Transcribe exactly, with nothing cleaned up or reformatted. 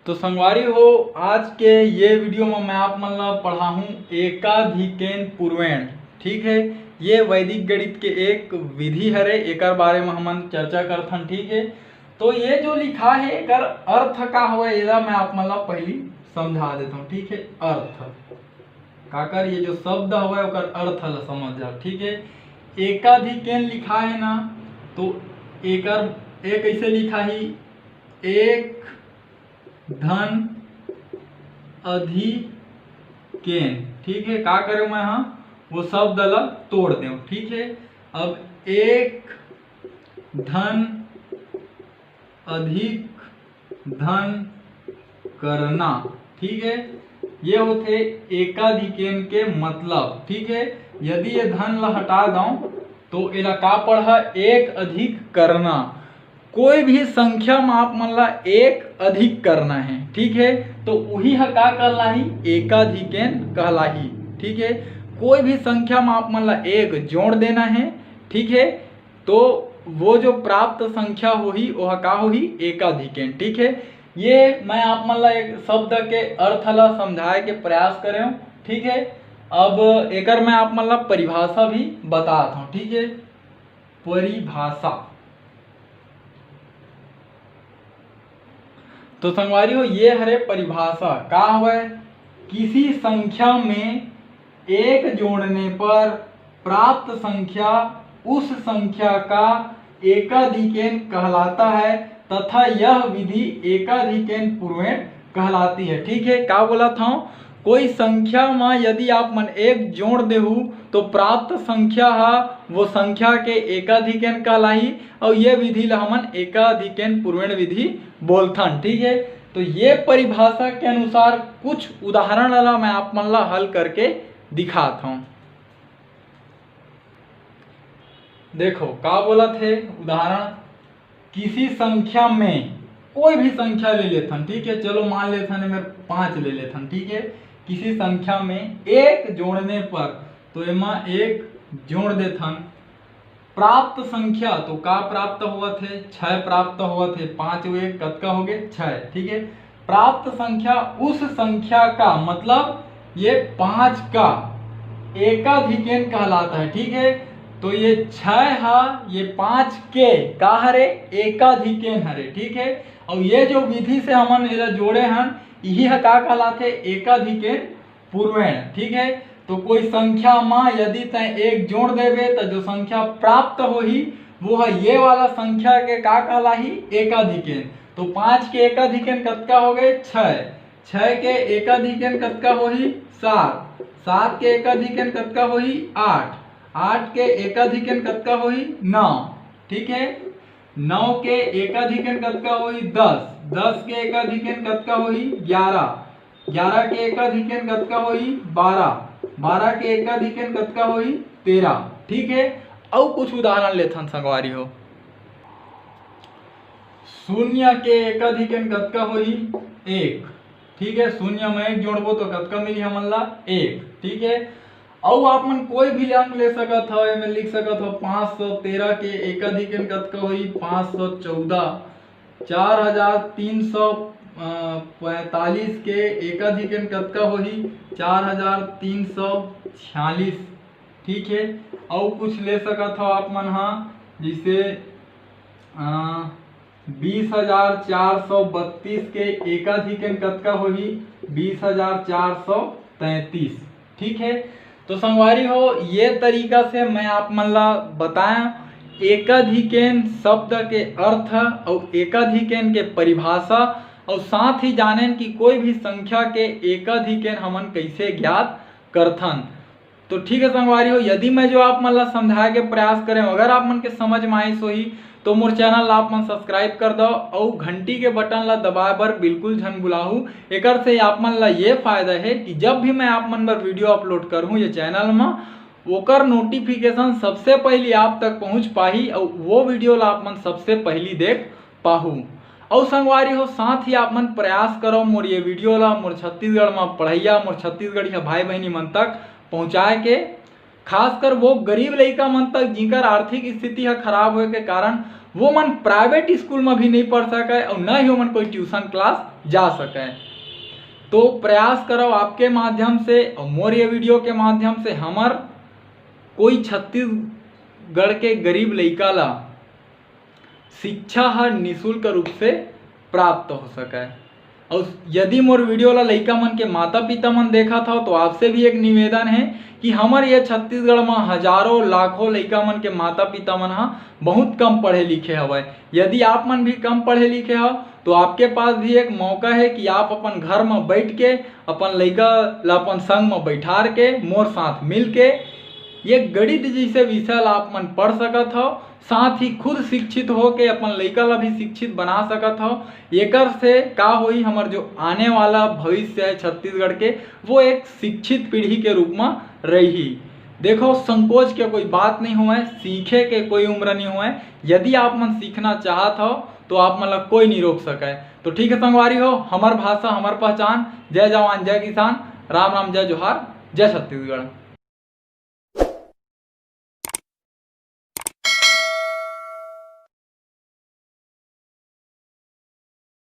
तो संगवारी हो, आज के ये वीडियो में मैं आप मन ला पढ़ाहूँ एकाधिकेन पूर्वेण। ठीक है, ये वैदिक गणित के एक विधि हरे, एकर बारे में हमन चर्चा करथन। ठीक है, तो ये जो लिखा है, एकर अर्थ का हवय, एला मैं आप मन ला पहली समझा देता हूँ। ठीक है, अर्थ काकर, ये जो शब्द हवय, ओकर अर्थ ला समझ जाओ। ठीक है, एकाधिकेन लिखा है ना, तो एकर, ए कैसे लिखा ही, एक धन अधिकेन। ठीक है, का करे मैं, हाँ, वो शब्द ला तोड़ देव। ठीक है, अब एक धन अधिक धन करना। ठीक है, ये होथे एकाधिकेन के मतलब। ठीक है, यदि ये धन ला हटा दऊं, तो एला का पढ़ा, एक अधिक करना। कोई भी संख्या में आप मन ला एक अधिक करना है। ठीक है, तो उही ह का कहलाही, एकाधिकेन कहलाही। ठीक है, कोई भी संख्या में आप मन ला एक जोड़ देना है। ठीक है, तो वो जो प्राप्त संख्या होही, ओह का होही, एकाधिकेन। ठीक है, ये मैं आप मन ला एक शब्द के अर्थ ला समझाए के प्रयास करेंव। ठीक है, अब एकर मैं आप मन ला परिभाषा भी बतात हूँ। ठीक है, परिभाषा। तो संगवारी हो, ये हरे परिभाषा। का हवय? किसी संख्या में एक जोड़ने पर प्राप्त संख्या उस संख्या का एकाधिकेन कहलाता है तथा यह विधि एकाधिकेन पूर्वेण कहलाती है। ठीक है, का बोलत हूँ, कोई संख्या में यदि आप मन एक जोड़ देहू, तो प्राप्त संख्या हा वो संख्या के एकाधिकेन कहलाही, और ये विधि ला हमन एकाधिकेन पूर्वेण विधि बोलथन। ठीक है, तो ये परिभाषा के अनुसार कुछ उदाहरण ला मैं आप मन ला हल करके दिखात हूँ। देखो का बोलत है उदाहरण, किसी संख्या में, कोई भी संख्या ले लेथन। ठीक है, चलो मान लेथन, मैं पाँच ले लेथन। ठीक है, किसी संख्या में एक जोड़ने पर, तो एमा एक जोड़ देथन, प्राप्त संख्या तो का प्राप्त होवत है? छः प्राप्त होवत है। पाँच अउ एक कतका होगे? छः। ठीक है, प्राप्त संख्या उस संख्या का, मतलब ये पाँच का एकाधिकेन कहलाता है। ठीक है, तो ये छः हा ये पाँच के का हरे? एकाधिकेन हरे। ठीक है, और ये जो विधि से हमन एला जोड़े हन, यही ह का कहलाथे? एकाधिकेन पूर्वेण। ठीक है, तो कोई संख्या मा यदि तय एक जोड़ देबे, तो जो संख्या प्राप्त होही, वो ह ये वाला संख्या के का कहलाही? एकाधिकेन। तो पाँच के एकाधिकेन कतका होगे? छः। छः के एकाधिकेन कतका होही? सात। सात के एकाधिकेन कतका होही? आठ। आठ के एकाधिकेन कतका होही? नौ। ठीक है, नौ के एकाधिकेन कतका होही? दस। दस के एकाधिकेन कतका होही? ग्यारह। ग्यारह के एकाधिकेन कतका होही? बारह। बारह के एकाधिकेन कतका होही? तेरह। ठीक है, अउ कुछ उदाहरण लेथन संगवारी हो। शून्य के एकाधिकेन कतका होही? एक। ठीक है, शून्य में एक जोड़बो तो कतका मिली हमन ला? एक। ठीक है, अउ आप मन कोई भी अंक ले सकत हव, एमे लिख सकत हव, पाँच सौ तेरह के एकाधिकेन कतका होही? पाँच सौ चौदह। चार हजार तीन सौ पैंतालीस के एकाधिकेन कतका होही? चार हजार तीन सौ छियालीस। ठीक है, अउ कुछ ले सकत हव आप मन हा, जैसे, अ, बीस हजार चार सौ बत्तीस के एकाधिकेन कतका होही? बीस हजार चार सौ तैंतीस। ठीक है, तो संगवारी हो, ये तरीका से मैं आप मन ला बताया एकाधिकेन शब्द के अर्थ अउ एकाधिकेन के परिभाषा, अउ साथ ही जानेन कि कोई भी संख्या के एकाधिकेन हमन कैसे ज्ञात करथन। तो ठीक है संगवारी हो, यदि मैं जो आप मन ला समझाए के प्रयास करें, अगर आप मन के समझ में आइस होही, तो मोर चैनल ला आप मन सब्सक्राइब कर दव अउ घंटी के बटन ला दबाए बर बिल्कुल झन भुलाहू। एकर से आप मन ला ये फायदा है कि जब भी मैं आप मन बर वीडियो अपलोड करहूँ ये चैनल मा, ओकर नोटिफिकेशन सबसे पहली आप तक पहुँच पाही अउ वो वीडियो ला आप मन सबसे पहली देख पाहू। अउ संगवारी हो, साथ ही आप मन प्रयास करो मोर ये वीडियो ला मोर छत्तीसगढ़ मा पढ़ैया, मोर छत्तीसगढ़िया भाई बहिनी मन तक पहुँचाए के, खासकर वो गरीब लइका मन तक जिनकर आर्थिक स्थिति ह खराब होए के कारण वो मन प्राइवेट स्कूल में भी नहीं पढ़ सके और न ही ओमन कोई ट्यूशन क्लास जा सके। तो प्रयास करो आपके माध्यम से और मोर ये वीडियो के माध्यम से हमर कोई छत्तीसगढ़ के गरीब लइका ला शिक्षा हर निशुल्क रूप से प्राप्त हो सके। और यदि मोर वीडियो ला लइका मन के माता पिता मन देखत हव, तो आपसे भी एक निवेदन है कि हमर ये छत्तीसगढ़ में हजारों लाखों लइका मन के माता पिता मन हा बहुत कम पढ़े लिखे हवय। यदि आप मन भी कम पढ़े लिखे हव, तो आपके पास भी एक मौका है कि आप अपन घर में बैठ के अपन लइका ला अपन संग में बैठार के, मोर साथ मिल के, ये गणित जैसे विषय ला आप मन पढ़ सकत हव। साथ ही खुद शिक्षित होके अपन लइका ला भी शिक्षित बना सकत हव। एकर से का होही, हमर जो आने वाला भविष्य है छत्तीसगढ़ के, वो एक शिक्षित पीढ़ी के रूप में रही। देखो, संकोच के कोई बात नहीं हुआ है, सीखे के कोई उम्र नहीं हुआ है। यदि आप मन सीखना चाहत हो तो आप मन ला कोई नहीं रोक सके। तो ठीक है संगवारी हो, हमर भाषा हमर पहचान। जय जवान, जय किसान, राम राम, जय जोहार, जय छत्तीसगढ़।